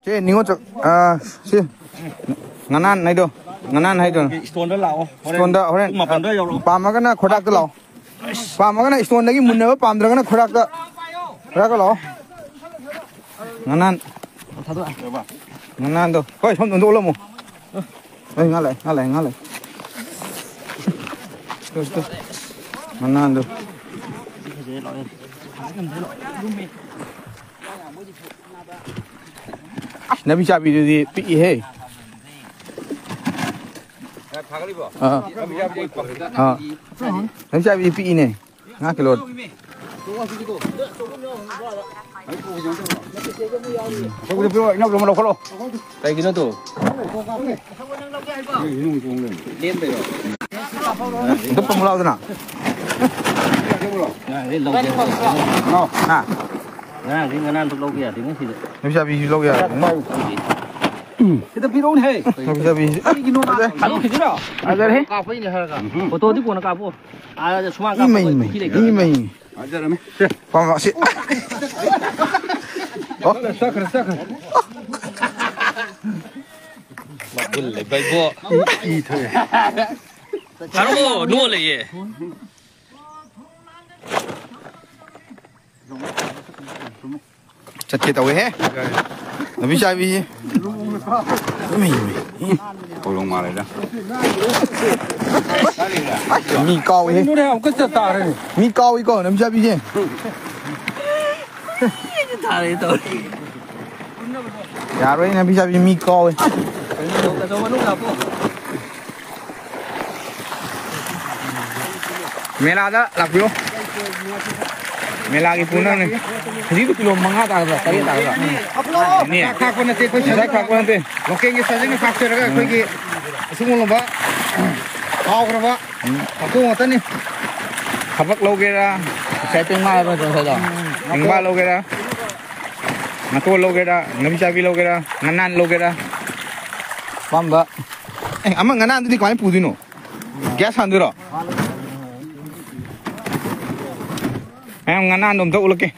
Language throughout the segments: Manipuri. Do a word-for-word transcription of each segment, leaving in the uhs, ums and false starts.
ꯁꯤ ꯅꯤꯉꯣꯜ ꯆꯥꯛ-, ꯑꯥ, ꯁꯤ ꯉꯅꯥꯟ ꯍꯥꯏꯗꯣ, ꯉꯅꯥꯟ ꯍꯥꯏꯗꯣ꯫ ꯏꯁꯇꯣꯟꯗ ꯂꯥꯛꯑꯣ, ꯍꯣꯔꯦꯟ ꯏꯁꯇꯣꯟꯗ ꯍꯣꯔꯦꯟ ꯄꯨꯡ ꯃꯥꯄꯟꯗ ꯌꯧꯔꯛꯑꯣ꯫ ꯄꯥꯝꯃꯒꯅ ꯈꯣꯏꯔꯥꯛꯇ ꯂꯥꯛꯑꯣ, ꯄꯥꯝꯃꯒꯅ ꯏꯁꯇꯣꯟꯗꯒꯤ ꯃꯨꯟꯅꯕ, ꯄꯥꯝꯗ꯭ꯔꯒꯅ ꯈꯣꯏꯔꯥꯛꯇ, ꯈꯣꯏꯔꯥꯛꯇ ꯂꯥꯛꯑꯣ꯫ ꯉꯅꯥꯟ, ꯉꯅꯥꯟꯗꯣ ꯍꯣꯏ, ꯁꯣꯝꯗ ꯑꯣꯜꯂꯝꯃꯣ꯫ ꯍꯣꯏ, ꯉꯥ ꯂꯥꯛꯑꯦ, ꯉꯥ ꯂꯥꯛꯑꯦ, ꯉꯥ ꯂꯥꯛꯑꯦ꯫ ꯉꯅꯥꯟꯗꯣ꯫ ꯑꯁ, ꯅꯥꯄꯤ ꯆꯥꯕꯤꯗꯨꯗꯤ ꯄꯤꯛꯏꯍꯦ꯫ ꯑꯥ꯫ ꯑꯥ꯫ ꯅꯥꯄꯤ ꯆꯥꯕꯤꯗꯤ ꯄꯤꯛꯏꯅꯦ꯫ ꯉꯥ ꯀꯤꯂꯣ꯫ ꯀꯩꯒꯤꯅꯣ ꯇꯨ? ꯑꯝꯇ ꯄꯨꯔꯛꯎ ꯂꯥꯎꯗꯅ꯫ ꯉꯔꯥꯡꯗꯤ ꯂꯧꯒꯦ ꯍꯥꯏꯕ꯫ ꯍꯥ? ꯉꯔꯥꯡꯗꯤ ꯉꯅꯥꯟꯗꯣ ꯂꯧꯒꯦ ꯌꯥꯗꯦ ꯉꯁꯤꯗꯤ꯫ ꯅꯨꯄꯤ ꯆꯥꯕꯤꯁꯨ ꯂꯧꯒꯦ ꯌꯥꯗꯦ꯫ ꯈꯤꯇ ꯄꯤꯔꯛꯎꯅꯦꯍꯦ꯫ ꯅꯨꯄꯤ ꯆꯥꯕꯤꯁꯨ꯫ ꯀꯔꯤꯒꯤꯅꯣ ꯃꯥ ꯐꯖꯔꯦ꯫ ꯊꯥꯗꯣꯛꯈꯤꯗꯣꯏꯔꯣ? ꯐꯖꯔꯦ꯫ ꯐꯣꯇꯣꯗꯤ ꯀꯣꯟꯅ ꯀꯥꯞꯄꯣ꯫ ꯑꯥꯗ ꯁꯨꯃꯥꯡ ꯀꯥꯞꯄ ꯏꯃꯩ, ꯏꯃꯩ, ꯄꯨꯈ꯭ꯔꯤ ꯂꯩꯇ꯭ꯔꯣ? ꯏꯃꯩ꯫ ꯐꯖꯔꯝꯃꯤ꯫ ꯁꯦ꯫ ꯄꯥꯝꯃꯛꯑꯣ, ꯁꯤ꯫ ꯑꯣ꯫ ꯆꯠꯈ꯭ꯔꯦ, ꯆꯠꯈ꯭ꯔꯦ꯫ ꯃꯒꯨꯟ ꯂꯩꯕ ꯏꯕꯣ꯫ ꯏ, ꯏ ꯊꯣꯛꯑꯦ꯫ ꯊꯥꯔꯛꯑꯣ, ꯅꯣꯛꯑ ꯂꯩꯌꯦ꯫ ꯆꯠꯀꯦ ꯇꯧꯋꯦꯍꯦ꯫ ꯅꯨꯄꯤ ꯆꯥꯕꯤꯁꯦ꯫ ꯏꯃꯩ, ꯏꯃꯩ꯫ ꯍꯧꯗꯣꯡ ꯃꯥꯜꯂꯦꯗ꯫ ꯃꯤ ꯀꯥꯎꯏꯍꯦ꯫ ꯀꯩꯅꯣꯅꯦ, ꯑꯃꯨꯛꯀ ꯆꯠ ꯇꯥꯔꯦꯅꯦ꯫ ꯃꯤ ꯀꯥꯎꯏꯀꯣ, ꯅꯨꯄꯤ ꯆꯥꯕꯤꯁꯦ꯫ ꯌꯥꯔꯣꯏ, ꯅꯨꯄꯤ ꯆꯥꯕꯤ ꯃꯤ ꯀꯥꯎꯏ꯫ ꯃꯦꯂꯥꯗ ꯂꯥꯛꯄꯤꯌꯨ꯫ ꯃꯦꯂꯥꯒꯤ ꯄꯨꯅꯕꯅꯤ꯫ ꯍꯧꯖꯤꯛꯇꯤ ꯀꯤꯂꯣ ꯃꯉꯥ ꯇꯥꯒꯗ꯭ꯔꯥ, ꯇꯔꯦꯠ ꯇꯥꯒꯗ꯭ꯔꯥ? ꯏꯅꯦ꯫ ꯈꯥꯛꯄ ꯅꯠꯇꯦ, ꯑꯩꯈꯣꯏ ꯉꯁꯥꯏ ꯈꯥꯛꯄ ꯅꯠꯇꯦ꯫ ꯂꯣꯀꯦꯜꯒꯤ ꯁꯖꯤꯛꯅ ꯈꯥꯛꯆꯔꯒ ꯑꯩꯈꯣꯏꯒꯤ ꯑꯁꯨꯡ ꯑꯂꯨꯝꯕ ꯍꯥꯎꯈ꯭ꯔꯕ ꯃꯇꯨ ꯉꯥꯛꯇꯅꯤ꯫ ꯊꯕꯛ ꯂꯧꯒꯦꯔꯥ, ꯉꯁꯥꯏ ꯄꯦꯡꯕꯥ ꯍꯥꯏꯕ ꯅꯠꯇ꯭ꯔꯣ ꯉꯁꯥꯏꯗꯣ? ꯄꯦꯡꯕꯥ ꯂꯧꯒꯦꯔꯥ, ꯉꯥꯇꯣꯟ ꯂꯧꯒꯦꯔꯥ, ꯅꯨꯄꯤ ꯆꯥꯕꯤ ꯂꯧꯒꯦꯔꯥ, ꯉꯥꯅꯥꯟ ꯂꯧꯒꯦꯔꯥ? ꯑꯄꯥꯝꯕ꯫ ꯑꯦ, ꯑꯃ ꯉꯥꯅꯥꯟꯗꯨꯗꯤ ꯀꯃꯥꯏꯅ ꯄꯨꯗꯣꯏꯅꯣ? ꯒ꯭ꯌꯥꯁ ꯍꯥꯟꯗꯣꯏꯔꯣ? ꯃꯌꯥꯝ ꯉꯥꯅꯥꯟꯗꯣ ꯑꯝꯇ ꯎꯠꯂꯛꯀꯦ꯫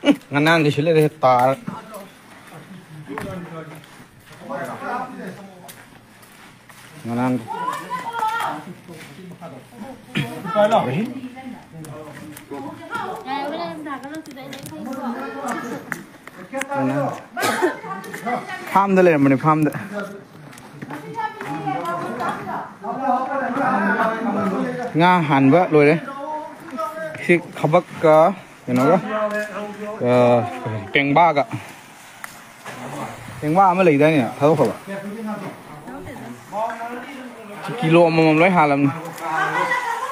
ꯎꯝ, ꯉꯅꯥꯡꯗꯤ ꯁꯤ ꯂꯩꯔꯦ, ꯇꯥꯔ꯫ ꯉꯅꯥꯡ꯫ ꯉꯅꯥꯡ꯫ ꯐꯥꯝꯗ ꯂꯩꯔꯝꯕꯅꯤ, ꯐꯥꯝꯗ꯫ ꯉꯥ ꯍꯥꯟꯕ ꯂꯣꯏꯔꯦ꯫ ꯁꯤ ꯈꯕꯛꯀ ꯀꯩꯅꯣꯒ, ꯑ, ꯄꯦꯡꯕꯥꯒ꯫ ꯄꯦꯡꯕꯥ ꯑꯃ ꯂꯩꯗꯥꯏꯅꯦ, ꯊꯥꯗꯣꯛꯈ꯭ꯔꯕ? ꯀꯤꯂꯣ ꯑꯃꯃꯝ ꯂꯣꯏ ꯍꯥꯜꯂꯝꯅꯤ꯫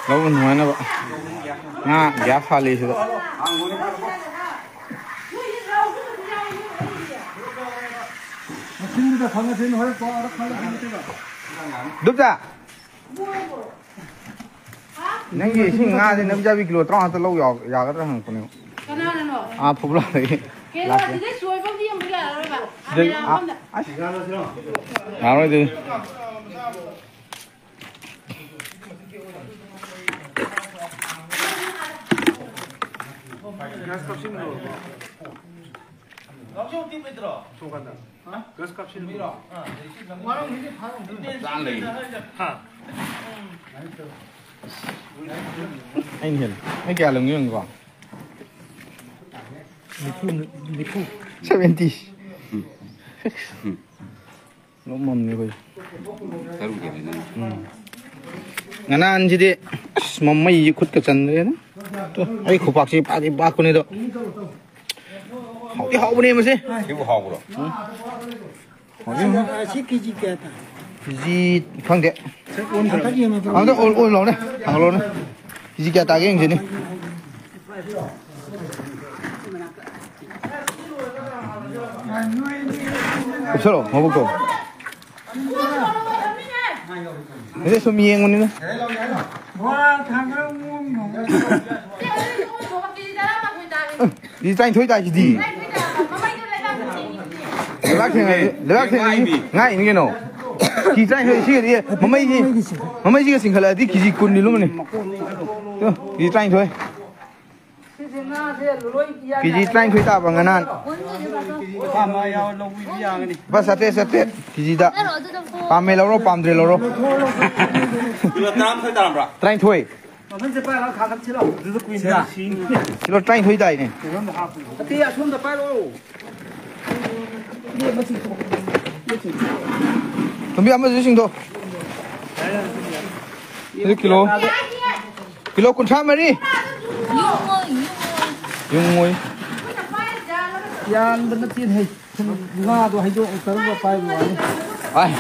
ꯂꯧꯕ ꯅꯨꯡꯉꯥꯏꯅꯕ꯫ ꯉꯥ ꯒ꯭ꯌꯥꯁ ꯍꯥꯜꯂꯤ ꯁꯤꯗ꯫ ꯗꯨꯞꯆꯥ! ꯅꯪꯒꯤ ꯏꯁꯤꯡ ꯉꯥꯁꯦ ꯅꯥꯄꯤ ꯆꯥꯕꯤ ꯀꯤꯂꯣ ꯇꯔꯥꯃꯉꯥ ꯈꯛꯇ ꯂꯧ ꯌꯥꯎ-, ꯌꯥꯒꯗ꯭ꯔꯥ ꯍꯪꯉꯛꯄꯅꯦꯕ꯫ ꯀꯅꯥꯅꯅꯣ? ꯑꯥ, ꯐꯨꯕꯂꯥꯗꯒꯤ ꯀꯩꯅꯣ, ꯂꯥꯛꯀꯦ꯫ ꯁꯤꯗꯩ ꯁꯣꯏꯕ ꯑꯝꯇ ꯌꯦꯡꯕ ꯌꯥꯔꯔꯣꯏꯕ? ꯁꯤꯗꯩ, ꯀꯥꯃꯦꯔꯥ ꯑꯥ, ꯑꯃꯗ꯫ ꯑꯁ꯫ ꯌꯥꯔꯣꯏ ꯑꯗꯨꯗꯤ꯫ ꯆꯥ ꯂꯩ꯫ ꯑꯩꯅ ꯍꯦꯜꯂꯦ꯫ ꯑꯩ ꯀꯌꯥ ꯂꯧꯅꯤ ꯌꯦꯡꯉꯨꯀꯣ? ꯅꯤꯐꯨ, ꯅꯤꯐꯨ꯫ ꯁꯚꯦꯟꯇꯤ꯫ ꯎꯝ꯫ ꯎꯝ꯫ ꯅꯣꯛꯃꯝꯅꯤ ꯑꯩꯈꯣꯏ꯫ ꯇꯔꯨꯛ ꯍꯦꯜꯂꯦ ꯅꯪ꯫ ꯎꯝ꯫ ꯉꯅꯥꯟꯁꯤꯗꯤ ꯑꯁ, ꯃꯃꯩꯁꯤ ꯈꯨꯠꯀ ꯆꯟꯗ꯭ꯔꯦꯗ꯫ ꯇꯨ, ꯑꯩ ꯈꯨꯄꯥꯛꯁꯤ ꯄꯥꯛꯇꯤ ꯄꯥꯛꯄꯅꯤꯗꯣ꯫ ꯍꯥꯎꯗꯤ ꯍꯥꯎꯕꯅꯦ ꯃꯁꯤ꯫ ꯁꯤꯕꯨ ꯍꯥꯎꯕ꯭ꯔꯣ? ꯎꯝ꯫ ꯍꯥꯎꯗꯤ ꯍꯥꯎ-, ꯑꯁꯤ ꯀꯦꯖꯤ ꯀꯌꯥ ꯇꯥꯏ? ꯀꯦꯖꯤ ꯈꯪꯗꯦ꯫ ꯑꯝꯇ ꯑꯣꯟ, ꯑꯣꯟ ꯂꯥꯎꯅꯦ꯫ ꯍꯪꯂꯣꯅꯦ꯫ ꯀꯦꯖꯤ ꯀꯌꯥ ꯇꯥꯒꯦ ꯌꯦꯡꯁꯤꯅꯦ꯫ ꯎꯞꯁꯜꯂꯣ, ꯃꯕꯨꯛꯇꯣ꯫ ꯅꯠꯇꯦ, ꯁꯨꯝ ꯌꯦꯡꯕꯅꯤꯗ꯫ ꯀꯦꯖꯤ ꯇꯔꯥꯅꯤꯊꯣꯏ ꯇꯥꯏꯁꯤꯗꯤ꯫ ꯂꯩꯕꯥꯛ ꯊꯦꯡꯅꯗꯤ, ꯂꯩꯕꯥꯛ ꯊꯦꯡꯅꯗꯤ ꯉꯥꯏꯅꯤ ꯀꯩꯅꯣ꯫ ꯀꯦꯖꯤ ꯇꯔꯥꯅꯤꯊꯣꯏ ꯁꯤꯒꯗꯤ ꯃꯃꯩꯁꯤ, ꯃꯃꯩꯁꯤꯒ ꯆꯤꯡꯈꯠꯂꯛꯑꯗꯤ ꯀꯦꯖꯤ ꯀꯨꯟꯗꯤ ꯂꯨꯝꯃꯅꯤ꯫ ꯀꯦꯖꯤ ꯇꯔꯥꯅꯤꯊꯣꯏ꯫ ꯀꯦꯖꯤ ꯇꯔꯥꯅꯤꯊꯣꯏ ꯇꯥꯕ ꯉꯥꯅꯥꯟ꯫ ꯂꯨꯄꯥ ꯆꯥꯇ꯭ꯔꯦꯠ, ꯆꯥꯇ꯭ꯔꯦꯠ ꯀꯦꯖꯤꯗ꯫ ꯄꯥꯝꯃꯦ ꯂꯧꯔꯣ, ꯄꯥꯝꯗ꯭ꯔꯦ ꯂꯧꯔꯣ꯫ ꯀꯤꯂꯣ ꯇꯔꯥꯃꯥꯊꯣꯏ ꯇꯥꯔꯝꯕ꯭ꯔꯥ? ꯇꯔꯥꯅꯤꯊꯣꯏ꯫ ꯃꯊꯟꯁꯦ ꯄꯥꯏꯔꯒ ꯈꯥꯒꯠꯁꯤꯔꯣ? ꯑꯗꯨꯗ ꯀꯨꯏꯅ꯫ ꯀꯤꯂꯣ ꯇꯔꯥꯅꯤꯊꯣꯏ ꯇꯥꯏꯅꯦ꯫ ꯑꯇꯩ ꯑꯁꯣꯝꯗ ꯄꯥꯏꯔꯛꯑꯣ꯫ ꯇꯣꯝꯕꯤ, ꯑꯃꯁꯨ ꯆꯤꯡꯊꯣꯛ꯫ ꯑꯗꯨ ꯀꯤꯂꯣ, ꯀꯤꯂꯣ ꯀꯨꯟꯊ꯭ꯔꯥ ꯃꯔꯤ꯫ ꯌꯨꯡꯉꯣꯏ꯫ ꯌꯥꯟꯕ ꯅꯠꯇꯦꯅꯦ꯫ ꯁꯨꯝ ꯉꯥꯗꯣ ꯍꯩꯗꯣꯛ ꯇꯧꯔꯒ ꯄꯥꯏꯕ ꯋꯥꯅꯤ꯫ ꯑꯥꯏ,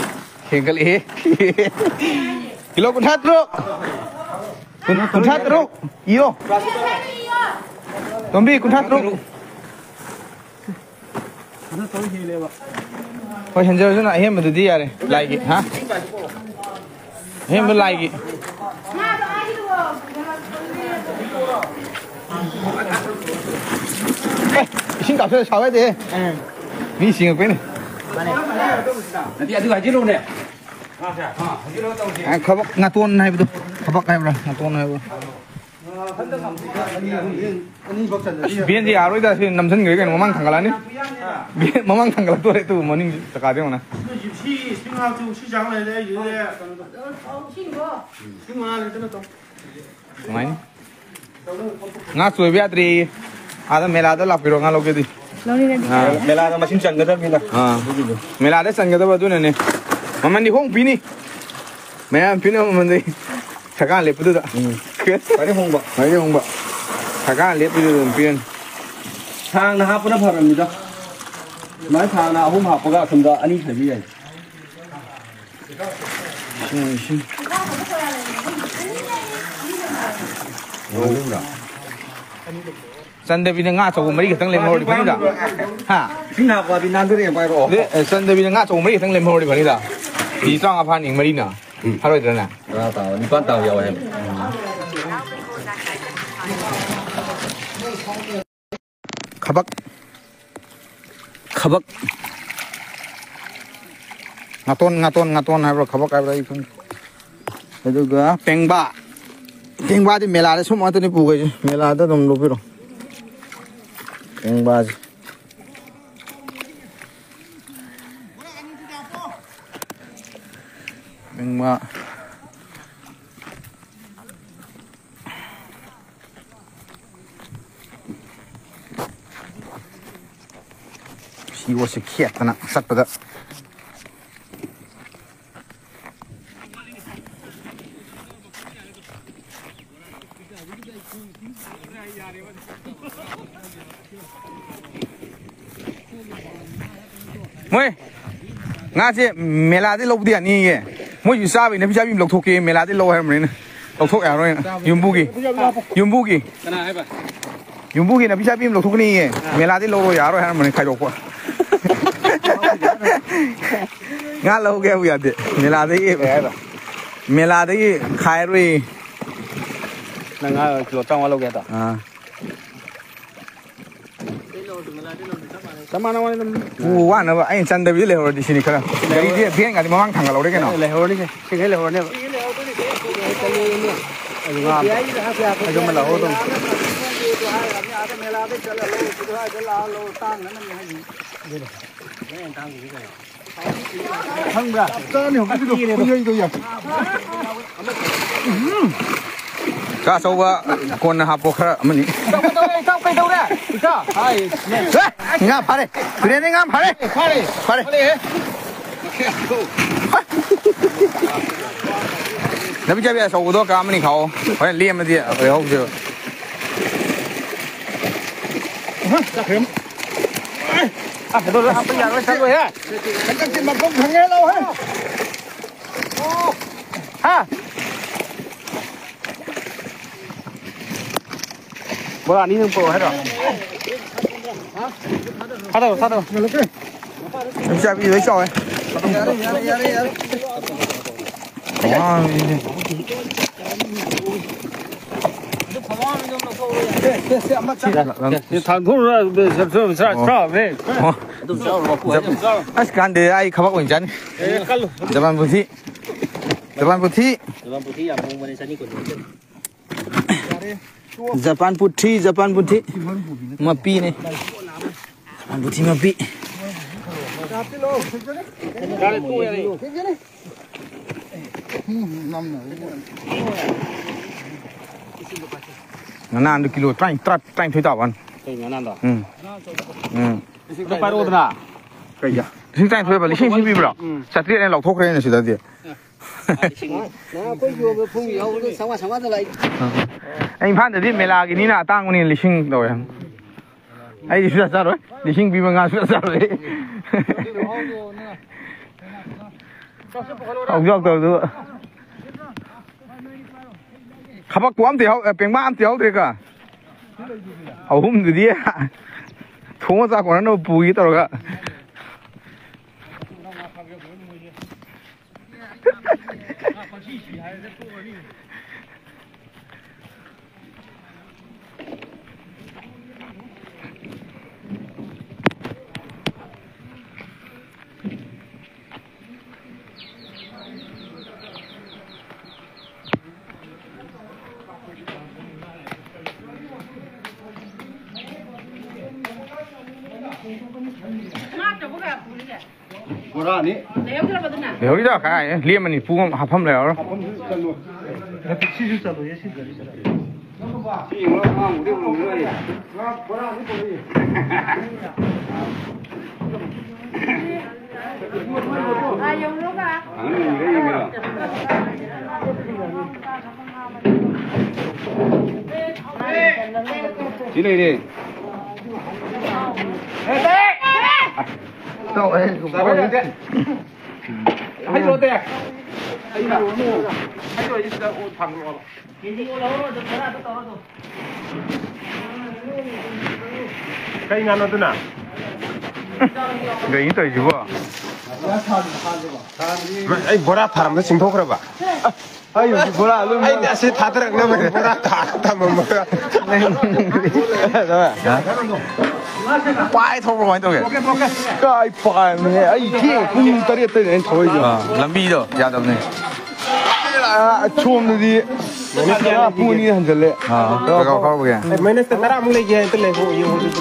ꯍꯦꯟꯒꯠꯂꯛꯑꯦ꯫ ꯀꯤꯂꯣ ꯀꯨꯟꯊ꯭ꯔꯥ ꯇꯔꯨꯛ꯫ ꯀꯨꯟ-, ꯀꯨꯟꯊ꯭ꯔꯥ ꯇꯔꯨꯛ꯫ ꯏꯌꯣ꯫ ꯇꯣꯝꯕꯤ, ꯀꯨꯟꯊ꯭ꯔꯥ ꯇꯔꯨꯛ꯫ ꯑꯗꯨ ꯇꯧ ꯍꯦꯜꯂꯦꯕ꯫ ꯍꯣꯏ, ꯍꯦꯟꯖꯔꯁꯨꯅ ꯑꯍꯦꯟꯕꯗꯨꯗꯤ ꯌꯥꯔꯦ꯫ ꯂꯥꯏꯒꯤ, ꯍꯥ? ꯑꯍꯦꯟꯕ ꯂꯥꯏꯒꯤ꯫ ꯑꯦ, ꯏꯁꯤꯡ ꯀꯥꯞꯁꯤꯜꯂ ꯁꯥꯎ ꯌꯥꯗꯦꯍꯦ꯫ ꯃꯤ ꯁꯤꯡꯉꯛꯄꯩꯅꯦ꯫ ꯅꯠꯇꯦ, ꯑꯗꯨ ꯍꯥꯏꯖꯤꯜꯂꯨꯅꯦ꯫ ꯑ, ꯈꯕꯛ ꯅꯥꯇꯣꯟ ꯍꯥꯏꯕꯗꯣ꯫ ꯈꯕꯛ ꯍꯥꯏꯕ꯭ꯔꯥ? ꯅꯥꯇꯣꯟ ꯍꯥꯏꯕ꯭ꯔꯥ? ꯑꯁ, ꯕꯦꯟꯁꯦ ꯌꯥꯔꯣꯏꯗ, ꯁꯤ ꯅꯝꯁꯤꯟꯈ꯭ꯔꯦ ꯀꯩꯅꯣ, ꯃꯃꯥꯡ ꯊꯥꯡꯒꯠꯂꯛꯑꯅꯤ꯫ ꯕꯦꯟ ꯃꯃꯥꯡ ꯊꯥꯡꯒꯠꯂꯛꯇꯣꯔꯦ, ꯇꯨ ꯃꯅꯤꯡ ꯆꯀꯥꯗ ꯌꯦꯡꯉꯨꯅꯦ꯫ ꯁꯤ ꯏꯁꯤꯡ ꯍꯥꯞꯁꯤ, ꯁꯤ ꯆꯥꯡ ꯂꯩꯔꯦ ꯑꯩꯒꯤꯗꯤ꯫ ꯏꯁꯤꯡ ꯃꯉꯥ ꯂꯤꯇꯔ ꯇꯧ꯫ ꯅꯨꯡꯉꯥꯏꯅꯤ꯫ ꯉꯥ ꯆꯣꯏꯕ ꯌꯥꯗ꯭ꯔꯦꯌꯦ꯫ ꯑꯥꯗ ꯃꯦꯂꯥꯗ ꯂꯥꯛꯄꯤꯔꯣ, ꯉꯥ ꯂꯧꯒꯦꯗꯤ꯫ ꯂꯧꯅꯤꯡꯉꯗꯤ꯫ ꯑꯥ꯫ ꯃꯦꯂꯥꯗ ꯃꯁꯤꯡ ꯆꯟꯒꯗꯕꯅꯤꯅ꯫ ꯑꯥ꯫ ꯑꯗꯨꯒꯤꯗꯣ꯫ ꯃꯦꯂꯥꯗ ꯆꯟꯒꯗꯕ ꯑꯗꯨꯅꯅꯦ꯫ ꯃꯃꯟꯗꯤ ꯍꯣꯡ ꯄꯤꯅꯤ꯫ ꯃꯌꯥꯝ ꯄꯤꯅꯕ ꯃꯃꯟꯗꯤ ꯁꯔꯀꯥꯔ ꯂꯦꯞꯄꯗꯨꯗ꯫ ꯎꯝ꯫ ꯈ꯭ꯋꯥꯏꯗꯩ ꯍꯣꯡꯕ꯫ ꯈ꯭ꯋꯥꯏꯗꯩ ꯍꯣꯡꯕ꯫ ꯁꯔꯀꯥꯔ ꯂꯦꯞꯄꯗꯨꯗ ꯑꯗꯨꯝ ꯄꯤꯔꯅꯤ꯫ ꯁꯥꯡꯅ ꯍꯥꯞꯄꯅ ꯐꯔꯕꯅꯤꯗ꯫ ꯁꯨꯃꯥꯏꯅ ꯁꯥꯡꯅ ꯑꯍꯨꯝ ꯍꯥꯞꯄꯒ ꯑꯁꯣꯝꯗ ꯑꯅꯤ ꯈꯥꯏꯕ ꯌꯥꯏ꯫ ꯂꯤꯁꯤꯡ ꯑꯃ ꯂꯤꯁꯤꯡ꯫ ꯆꯟꯗꯕꯤꯗ ꯉꯥ ꯑꯆꯧꯕ ꯃꯔꯤ ꯈꯛꯇꯪ ꯂꯦꯝꯍꯧꯔꯗꯤ ꯐꯅꯤꯗ꯫ ꯍꯥ? ꯏꯁꯤꯡ ꯍꯥꯞꯄꯗꯤ ꯅꯥꯟꯊꯔꯛꯑꯦ ꯄꯥꯏꯔꯛꯑꯣ꯫ ꯑꯗꯩ, ꯑ, ꯆꯟꯗꯕꯤꯗ ꯉꯥ ꯑꯆꯧꯕ ꯃꯔꯤ ꯈꯛꯇꯪ ꯂꯦꯝꯍꯧꯔꯗꯤ ꯐꯅꯤꯗ꯫ ꯀꯦꯖꯤ ꯇꯔꯥꯃꯉꯥ ꯐꯥꯅꯤ ꯃꯔꯤꯅ꯫ ꯎꯝ꯫ ꯐꯔꯣꯏꯗ꯭ꯔꯅꯦ? ꯇꯔꯥ ꯇꯥꯕ, ꯅꯤꯄꯥꯟ ꯇꯥꯕ ꯌꯥꯎꯋꯦ ꯍꯥꯏꯕ꯫ ꯈꯕꯛ꯫ ꯈꯕꯛ꯫ ꯉꯥꯇꯣꯟ, ꯉꯥꯇꯣꯟ, ꯉꯥꯇꯣꯟ ꯍꯥꯏꯕ꯭ꯔꯥ, ꯈꯕꯛ ꯍꯥꯏꯕ꯭ꯔꯥ, ꯑꯩ ꯈꯪꯗꯦ꯫ ꯑꯗꯨꯒ ꯄꯦꯡꯕꯥ꯫ ꯄꯦꯡꯕꯥꯗꯤ ꯃꯦꯂꯥꯗ ꯁꯨꯝ ꯉꯥꯛꯇꯅꯤ ꯄꯨꯒꯩꯁꯦ, ꯃꯦꯂꯥꯗ ꯑꯗꯨꯝ ꯂꯧꯕꯤꯔꯣ ꯄꯦꯡꯕꯥꯁꯦ꯫ ꯄꯦꯡꯕꯥ꯫ ꯁꯤ ꯑꯣꯠꯁꯦ ꯈꯦꯠꯇꯅ ꯆꯠꯄꯗ꯫ ꯃꯣꯏ ꯉꯥꯁꯦ ꯃꯦꯂꯥꯗꯩ ꯂꯧꯕꯗꯤ ꯌꯥꯅꯤꯌꯦ꯫ ꯃꯣꯏꯁꯨ ꯆꯥꯕꯩ ꯅꯥꯄꯤ ꯆꯥꯕꯤ ꯑꯃ ꯂꯧꯊꯣꯛꯀꯦ, ꯃꯦꯂꯥꯗꯩ ꯂꯧ ꯍꯥꯏꯔꯝꯕꯅꯤꯅ꯫ ꯂꯧꯊꯣꯛ ꯌꯥꯔꯣꯏꯅ꯫ ꯌꯨꯝꯕꯨꯒꯤ꯫ ꯌꯨꯝꯕꯨꯒꯤ꯫ ꯀꯅꯥ ꯍꯥꯏꯕ? ꯌꯨꯝꯕꯨꯒꯤ ꯅꯥꯄꯤ ꯆꯥꯕꯤ ꯑꯃ ꯂꯧꯊꯣꯛꯀꯅꯤꯌꯦ꯫ ꯑꯥ꯫ ꯃꯦꯂꯥꯗꯩ ꯂꯧꯔꯣ ꯌꯥꯔꯣꯏ ꯍꯥꯏꯔꯝꯕꯅꯤ ꯈꯥꯏꯗꯣꯛꯄ꯫ ꯉꯥ ꯂꯧꯒꯦ ꯍꯥꯏꯕꯨ ꯌꯥꯗꯦ꯫ ꯃꯦꯂꯥꯗꯒꯤ꯫ ꯀꯩ ꯍꯥꯏꯕ? ꯃꯦꯂꯥꯗꯒꯤ ꯈꯥꯏꯔꯣꯏ꯫ ꯅꯪ ꯉꯥ ꯀꯤꯂꯣ ꯇꯔꯥꯃꯉꯥ ꯂꯧꯒꯦ ꯍꯥꯏꯗꯣ? ꯑꯥ꯫ ꯆꯞ ꯃꯥꯟꯅꯕꯅꯤ ꯑꯗꯨꯝ꯫ ꯄꯨ ꯋꯥꯅꯕ ꯑꯩꯅ ꯆꯟꯗꯕꯤꯗ ꯂꯩꯍꯧꯔꯗꯤ ꯁꯤꯅꯤ ꯈꯔ꯫ ꯒꯥꯔꯤꯗꯤ ꯚꯦꯟꯒꯗꯤ ꯃꯃꯥꯡ ꯊꯥꯡꯒꯠꯍꯧꯔꯦ ꯀꯩꯅꯣ꯫ ꯂꯩꯍꯧꯔꯅꯤ ꯁꯤ꯫ ꯁꯤꯈꯩ ꯂꯩꯍꯧꯔꯅꯤ꯫ ꯑꯗꯨ ꯉꯥ ꯑꯗꯨꯃ ꯂꯧꯍꯧꯗꯧꯅꯤ꯫ ꯈꯪꯕ꯭ꯔꯥ? ꯆꯞ ꯆꯥꯅꯤ ꯍꯧꯖꯤꯛꯀꯤꯗꯣ ꯈꯨꯌꯩꯗꯣ ꯌꯥꯏ꯫ ꯆꯥ ꯑꯆꯧꯕ ꯀꯣꯟꯅ ꯍꯥꯞꯄꯣ ꯈꯔ ꯑꯃꯅꯤ꯫ ꯏꯇꯥꯎ ꯀꯩꯗꯧꯔꯦ? ꯏꯇꯥꯎ ꯀꯩꯗꯧꯔꯦ? ꯏꯇꯥꯎ! ꯍꯥꯏ, ꯏꯁ, ꯃꯦ꯫ ꯑꯦ! ꯉꯥ ꯐꯥꯔꯦ! ꯇꯨꯔꯦꯟꯗꯩ ꯉꯥ ꯐꯥꯔꯦ! ꯐꯥꯔꯦ! ꯐꯥꯔꯦ! ꯐꯥꯔꯦ! ꯅꯥꯄꯤ ꯆꯥꯕꯤ ꯑꯆꯧꯕꯗꯣ ꯀꯥ ꯑꯃꯅꯤ ꯈꯥꯛꯑꯣ꯫ ꯍꯣꯔꯦꯟ ꯂꯦꯝꯃꯗꯤ ꯂꯩꯍꯧꯁꯦꯕ꯫ ꯆꯠꯈ꯭ꯔꯦ꯫ ꯑꯁ, ꯑꯗꯨ ꯍꯥꯞꯄ ꯌꯥꯔꯣꯏ, ꯆꯠꯂꯣꯏꯍꯦ꯫ ꯍꯟꯗꯛꯇꯤ ꯃꯈꯣꯡ ꯊꯪꯉꯦ ꯂꯥꯎꯍꯦ꯫ ꯍꯥ? ꯕꯣꯔꯥ ꯑꯅꯤ ꯅꯪ ꯄꯨꯔꯛꯑꯣ ꯍꯥꯏꯔꯣ? ꯊꯥꯗꯔꯣ, ꯊꯥꯗꯔꯣ꯫ ꯌꯣꯡꯆꯥꯛꯄꯤ ꯂꯣꯏ ꯆꯥꯎꯋꯦ꯫ ꯌꯥꯔꯦ, ꯌꯥꯔꯦ, ꯌꯥꯔꯦ, ꯌꯥꯔꯦ꯫ ꯋꯥ꯫ ꯁꯤ ꯊꯥꯡꯗꯣꯛꯎꯔ, ꯁꯦ, ꯁꯦ, ꯁꯦ, ꯁꯦ, ꯑꯣ꯫ ꯁꯦ꯫ ꯑꯣ꯫ ꯑꯗꯨꯝ ꯆꯥꯎꯔꯣ, ꯃꯄꯨ ꯑꯗꯨꯝ ꯆꯥꯎꯔꯣ꯫ ꯑꯁ, ꯀꯥꯟꯗꯦ, ꯑꯩ ꯊꯕꯛ ꯑꯣꯏꯅ ꯆꯥꯅꯤ꯫ ꯑꯦ, ꯀꯜꯂꯨ꯫ ꯖꯄꯥꯟ ꯄꯨꯊꯤ꯫ ꯖꯄꯥꯟ ꯄꯨꯊꯤ꯫ ꯖꯄꯥꯟ ꯄꯨꯊꯤ ꯌꯥꯝ ꯍꯣꯡꯕꯅꯦ, ꯆꯅꯤ ꯀꯨꯟ ꯄꯤꯕꯅꯦ꯫ ꯖꯄꯥꯟ ꯄꯨꯊꯤ, ꯖꯄꯥꯟ ꯄꯨꯊꯤ ꯃꯄꯤꯅꯦ꯫ ꯖꯄꯥꯟ ꯄꯨꯊꯤ ꯃꯄꯤ꯫ ꯉꯅꯥꯟꯗꯨ ꯀꯤꯂꯣ ꯇꯔꯥ, ꯇꯔꯥ, ꯇꯔꯥꯅꯤꯊꯣꯏ ꯇꯥꯕ ꯋꯥꯅꯤ꯫ ꯀꯩ ꯉꯅꯥꯟꯗꯣ? ꯎꯝ꯫ ꯎꯝ꯫ ꯑꯗꯨ ꯄꯥꯏꯔꯛꯑꯣꯗꯅ꯫ ꯀꯩꯒꯤ? ꯂꯤꯁꯤꯡ ꯇꯔꯥꯅꯤꯊꯣꯏ ꯍꯥꯏꯕ, ꯂꯤꯁꯤꯡ ꯑꯁꯤ ꯄꯤꯕ꯭ꯔꯣ? ꯎꯝ꯫ ꯆꯥꯇ꯭ꯔꯦꯠ ꯍꯥꯏꯅ ꯂꯧꯊꯣꯛꯈ꯭ꯔꯦꯅ ꯁꯤꯗꯗꯤ꯫ ꯅꯪ ꯑꯩꯈꯣꯏ ꯌꯣꯟꯕ ꯐꯨꯝ ꯌꯥꯎꯕꯗ ꯆꯥꯝꯃꯉꯥ, ꯆꯥꯝꯃꯉꯥꯗ ꯂꯥꯛꯏ꯫ ꯑ꯫ ꯑꯩ ꯏꯝꯐꯥꯜꯗꯗꯤ ꯃꯦꯂꯥꯒꯤꯅꯤꯅ ꯑꯇꯥꯡꯕꯅꯤꯅ ꯂꯤꯁꯤꯡ ꯂꯧꯋꯦ꯫ ꯑꯩꯗꯤ ꯁꯨꯡꯆꯥ ꯆꯥꯔꯣꯏ꯫ ꯂꯤꯁꯤꯡ ꯄꯤꯕ ꯉꯥ ꯁꯨꯡꯆꯥ ꯆꯥꯔꯣꯏ꯫ ꯍꯧꯖꯤꯛ ꯍꯧꯖꯤꯛ ꯇꯧꯔꯤꯗꯨ꯫ ꯈꯕꯛꯄꯨ ꯑꯝꯇ ꯌꯥꯎ-, ꯄꯦꯡꯕꯥ ꯑꯝꯇ ꯌꯥꯎꯗ꯭ꯔꯦꯀꯣ꯫ ꯑꯍꯨꯝꯗꯨꯗꯤ ꯊꯣꯡꯉ ꯆꯥ ꯀꯣꯟꯅꯅꯕ ꯄꯨꯒꯦ ꯇꯧꯔꯒ꯫ ꯕꯣꯔꯥꯅꯤ꯫ ꯂꯩꯍꯧꯔꯤꯗ ꯀꯥꯏ ꯂꯦꯝꯃꯅꯤ, ꯄꯨꯡ ꯑꯃ ꯍꯥꯞꯐꯝ ꯂꯩꯔꯔꯣꯏ꯫ ꯍꯥꯞꯐꯝꯁꯨ ꯆꯜꯂꯣꯏ꯫ ꯅꯠꯇꯦ, ꯁꯤꯁꯨ ꯆꯜꯂꯣꯏꯌꯦ, ꯁꯤ ꯒꯥꯔꯤ ꯆꯜꯂꯣꯏ꯫ ꯁꯤ ꯌꯦꯡꯉꯨꯔꯣ, ꯑꯉꯥꯡꯕꯨꯗꯤ ꯎꯔꯝꯈꯤꯔꯣꯏ꯫ ꯕꯣꯔꯥꯁꯨ ꯄꯨꯔꯛꯏ꯫ ꯁꯤ ꯂꯩꯔꯦ꯫ ꯍꯩꯗꯣꯛꯑꯣꯗꯦ꯫ ꯑꯩꯅ ꯍꯩꯗꯣꯛꯑꯣꯗꯦ, ꯁꯤꯗ ꯊꯥꯡꯗꯣꯛꯑꯣꯕ꯫ ꯀꯩ ꯉꯥꯅꯣ ꯑꯗꯨꯅ? ꯀꯩꯅꯣ ꯇꯧꯔꯤꯁꯤꯕꯣ? ꯑꯩ ꯕꯣꯔꯥ ꯊꯥꯔꯝꯗ ꯆꯤꯡꯊꯣꯛꯈ꯭ꯔꯕ꯫ ꯑꯩ ꯍꯧꯖꯤꯛ ꯕꯣꯔꯥ ꯑꯗꯨꯝ ꯑꯩꯗꯤ ꯑꯁꯤ ꯊꯥꯗꯔꯛꯅꯕꯅꯤ ꯕꯣꯔꯥ ꯊꯥꯔ ꯊꯝꯃꯝꯃꯒ꯫ ꯄꯥꯏ ꯊꯣꯛꯄ꯭ꯔꯣ ꯀꯃꯥꯏꯅ ꯇꯧꯒꯦ? ꯀꯥꯏ ꯄꯥꯏꯕꯅꯦ? ꯑꯩ ꯊꯦꯡ ꯄꯨꯡ ꯇꯔꯦꯠꯇꯩꯅꯦ ꯑꯩꯅ ꯊꯣꯛꯏꯁꯦ꯫ ꯑꯥ, ꯂꯝꯕꯤꯗꯣ ꯌꯥꯗꯕꯅꯦ꯫ ꯑꯥ, ꯁꯣꯝꯗꯗꯤ ꯄꯨꯡ ꯑꯅꯤ ꯍꯟꯖꯜꯂꯦ꯫ ꯑꯥ, ꯀꯩꯀꯥ ꯐꯥꯎꯔꯒꯦ? ꯃꯥꯏꯅꯁꯇ ꯇꯔꯥꯃꯨꯛ ꯂꯩꯒꯦ ꯍꯥꯏ, ꯑꯝꯇ ꯂꯩꯈꯣ, ꯌꯦꯡꯉꯣ ꯑꯗꯨꯗꯤ꯫